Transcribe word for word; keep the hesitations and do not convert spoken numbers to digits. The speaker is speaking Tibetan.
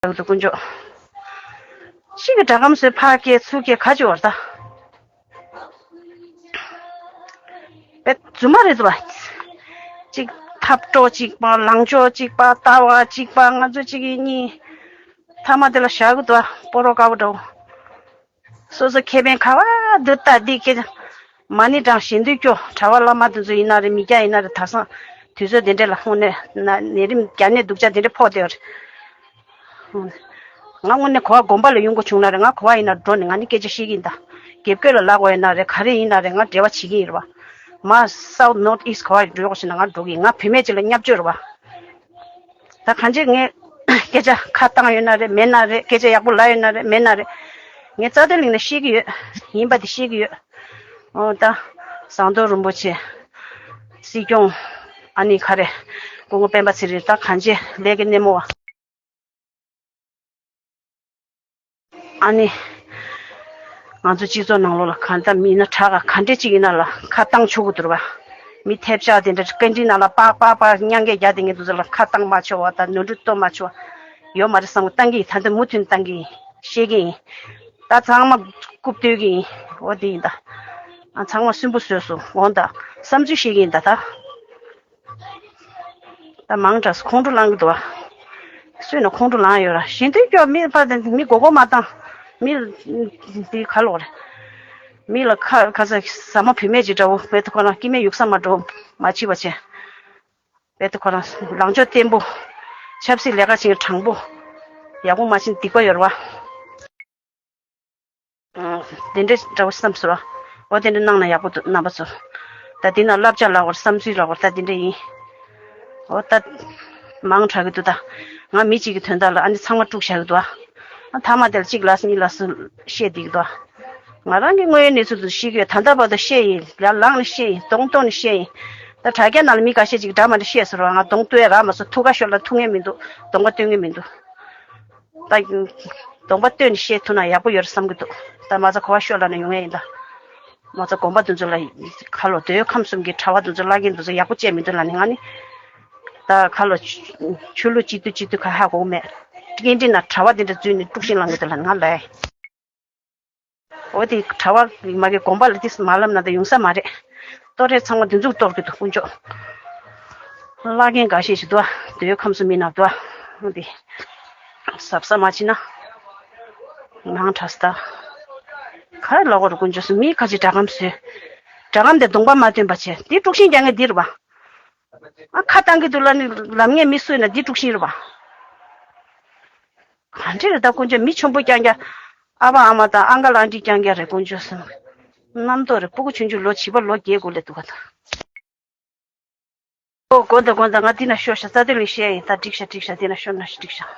ཡག་འདུག་དཀོན་མཆོག་གཅིག་གི་སྒྲ་སྒམ་བཟོས་ཕར་སྐྱེལ་ཚུར་སྐྱེལ་ག་ཅི་བར་ད། པེ་རྫུན་མ་རེད་འདུག་བ། གཅིག་ཐབ་སྤྲོ་གཅིག་པ་ལང་ཕྱོགས་གཅིག་པ་ལྟ་བ་གཅིག་པ་ང་ཚོ་གཅིག་གི་གཉིས། ཐ་མ་དེ་ལ་བཞག་གི་འདུག་བ་སྤོ་རོག་དཀར་པོ་འདྲ་བོ། སོ་སོ་ཁེ་ཕན་ག་བ་འདི་ལྟ་འདི་སྐད་ཆ། མ་ཎི་བགྲང་ཞེ་འདོད་སྐྱོ་གྲྭ་པ་བླ་མ་དེ་ཚོ་ཡིན་ན་རེད་མི་སྐྱ་ཡིན་ན་རེད་ད་སང་དུས་ཚོད་དེ་འདྲས་ལ་ཧོན་ནས་ན་ནད་རིམས་རྒྱ་ནད་སྡུག་ཅག་དེ་འདྲས་ཕོག་བསྡད་ཡོད་རེད། ང་དངོས་གནས་གོ་བ་དགོན་པ་ལ་ཡོང་དགོས་བྱུང་ན་རེད་ང་གོ་བ་ཡིན་ན་འགྲོ་ནས་ང་ནི་སྐད་ཆ་བཤད་ཀྱི་ཡིན་ད། རྒྱབ་སྐྱོར་ལ་ལབ་དགོས་ཡིན་ན་རེད་ག་རེ་ཡིན་ན་རེད་ང་འབྲེལ་བ་བྱེད་ཀྱི་ཡིན་རེད་བ། མ་South North East ག་བ་འགྲོ་དགོས་བྱུང་ན་ང་འགྲོ་གི་ཡིན་ང་བུད་མེད་ཅིག་ལ་བརྙས་བཅོས་རེད་བ། ད་གང་ཅི་ངས་སྐད་ཆ་ཁ་བཏང་ཡོད་ན་རེད་མེད་ན་རེད་སྐད་ཆ་ཡག་པོ་ལབ་ཡོད་ན་རེད་མེད་ན་རེད། ངས་རྩ་དོན་གླིང་ནས་ཤེས་ཀྱི་ཡོད། ཡིན་པ་དེ་ཤེས་ཀྱི་ཡོད། ཨོ་ད་ཟམ་གདོང་རིན་པོ་ཆེ། སྲིད་སྐྱོང་ཨ་ནི་ག་རེ། སྐུ་ངོ་སྤེན་པ་ཚེ་རིང་ད་གང་ཅི་ལས་ཀྱི་སྣེ་མོ་བ། ཨ་ནི། ང་ཚོ་སྤྱི་ཚོགས་ནང་ལོགས་ལ་གང་ལྟར་མི་ཡིན་ན་དྲག་ག་ག་འདྲས་ཅིག་ཡིན་ན་ལ་ཁ་བཏང་ཆོག་གི་འདུག་ར་བ། མི་ཐེབས་ཆག་དེ་འདྲ་བཀའ་འདྲི་ནང་ལ་པག་པག་པག་མྱང་སྐད་རྒྱག་དེ་ངས་འདུག་ཚོ་ལ་ཁ་བཏང་མ་ཆོག་བ་དང་ནོར་འཁྲུལ་གཏོང་མ་ཆོག་བ་ཡོད་མ་རེད་བསམ་གི་བཏང་གི་ཡིན་ད་འདི་མུ་མཐུད་བཏང་གི་ཡིན་བཤད་ཀྱི་ཡིན། ད་ཚང་མ་རྐུབ་བསྟོད་ཀྱི་ཡིན་འོ་དེ་ཡིན་ད། ཨ་ཚང་མ་སུན་པོ་བཟོས་སོང་འོ་ད་བསམ་ཚུལ་བཤད་ཀྱི་ཡིན་ད་ད། ད་མང་དྲགས་སུ་ཁོང་ཁྲོ་ལངས་གི་འདུག་བ། སུས་ན་ཁོང་ཁྲོ་ལངས་ཡོད་ར་ཞེ་འདོད་སྐྱོ་མི་ཕ་དེ་མི་མགོ་སྐོར་མ་བཏང་། མི་འདི་ག་ལོག་རེད། མི་ལ་ཁ་ཁ་ས་ཟ་མ་བུད་མེད་ཅིག་འདྲ་བོ་བེ་ཏུ་ཁོ་རང་སྐྱེ་མེད་ཡུག་ས་མ་འགྲོ་མ་ཕྱི་བ་བྱས། བེ་ཏུ་ཁོ་རང་ལངས་ཕྱོགས་བརྟན་པོ། ཆབ་སྲིད་ལས་ཀ་བྱེད་མཁན་དྲང་པོ། ཡག་པོ་མ་བྱེད་སྡིག་པ་ཡོད་ར་བ། དེ་འདྲའི་འདྲ་བོ་བསམ་སོང་ར། འོ་དེ་འདྲ་གནང་ན་ཡག་པོ་འདུག་རྣམ་པ་ཚོ། ད་འདི་ན་བསླབ་བྱ་ལབ་དགོས་རེད་བསམ་ཚུལ་ལབ་དགོས་རེད་ད་འདི་འདྲ་ཡིན། འོ་ད། མང་དྲགས་ཀྱི་འདུག་ད། ང་མི་གཅིག་གི་དོན་དག་ལ་ཨ་ནི་ཚང་མ་དཀྲུགས་བཞག་གི་འདུག་ཨ། ཨ་མཐའ་མ་དེར་གཅིག་ལ་གཉིས་ལ་སུ་བཤད་བསྡད་ཀྱི་འདུག་ཨ། ང་རང་གི་དངོས་ཡོད་གནས་ཚུལ་དུ་ཤེས་ཀྱི་ཡོད་ད་ལྟ་བར་དུ་བཤད་ཡིན་ལ་ལངས་ནས་བཤད་ཡིན་གདོང་གཏོང་ནས་བཤད་ཡིན། ད་དྲ་རྒྱ་ནང་ལ་མི་འགའ་ཤས་ཅིག་འདྲ་མ་འདྲ་བཤད་སོང་ར་ང་གདོང་གཏོང་ཡ་རག་མ་སོང་ཐུགས་ཁ་ཤོར་ལ་ཐུག་ངེས་མི་འདུག་གདོང་པ་སྟོན་ངེས་མི་འདུག་ད་གདོང་པ་སྟོན་ནས་བཤད་ཐུབ་ན་ཡག་པོ་ཡོད་རེད་བསམ་གྱི་འདུག་ད་མ་རྩ་གོ་བ་ཤོར་ལ་ནས་ཡོང་ཡ་ཡིན་ད། མ་རྩ་དགོན་པ་དེ་ཚོ་ལ་ཁ་ལོ་འདོད་ཁམས་གསུམ་གྱི་གྲྭ་བ་དེ་ཚོ་བླ་རྒན་དེ་ཚོ་ཡག་པོ་བྱས་མི་འདུག་ལ་ནི་ང་ནི། ད་ཁ་ལོ་ཆོས་ལུགས་སྤྱི་འཐུས་སྤྱི་འཐུས་ཁ་ཧ་གོ་མེད། སྐད་འདྲི་ན་གྲྭ་བ་དེ་འདྲ་འཛུལ་ནས་དཀྲུག་ཤིང་ལངས་གི་འདུག་ལ་ནི་ང་ལ། འོ་དེ་གྲྭ་བ་མ་གི་དགོན་པ་ལ་དེ་མ་ལབ་ན་ད་ཡོང་ས་མ་རེད། ལྟོ་རས་ཚང་མ་དེ་ཚོ་གཏོར་གི་འདུག་དཀོན་མཆོག་བླ་རྒན་འགའ་ཤས་ཤིག་འདུག་ཨ། འདོད་ཁམས་སུ་མི་ནག་འདུག་ཨ། འདི་གཟབ་གཟབ་མ་བྱེད་ན་མང་དྲགས་ད། ག་རེ་ལབ་དགོས་རེད་དཀོན་མཆོག་སུ་མི་ཁ་ཅིག་སྒྲ་སྒམ་བཟོས། སྒྲ་སྒམ་དེ་གདོང་པ་མ་སྟོན་པ་བྱས་འདི་དཀྲུག་ཤིང་རྒྱག་མཁན་འདི་རེད་པ། ཨ་ཁ་བཏང་གི་འདུག་ལ་ནི་ལབ་མཁན་མི་སུ་ཡིན་ན་འདི་དཀྲུག་ཤིང་རེད་པ། ག་འདྲས་རེད་ད་དཀོན་མཆོག་མི་ཆེན་པོ་རྐྱང་རྐྱང་། ཨ་ཕ་ཨ་མ་དང་ཨང་ཀ་ལ་ཨང་ཀྲིག་རྐྱང་རྐྱང་རེད་དཀོན་མཆོག་སེམས། རྣམ་རྟོག་རེད་སྤུ་གུ་ཆུང་ཆུང་ལོ་བྱིས་པ་ལོ་བརྒྱད་དགུ་ལས་འདུག་ག་ད། ཨོ་དགོན་དང་དགོན་དང་ང་འདི་ན་ཤོར་ཤག་རྩ་དོན་ལས་བཤད་ཡིན་ད་འགྲིག་ཤག་འགྲིག་ཤག་འདི་ན་ཤོར་ན་ཤི་འགྲིག་ཤག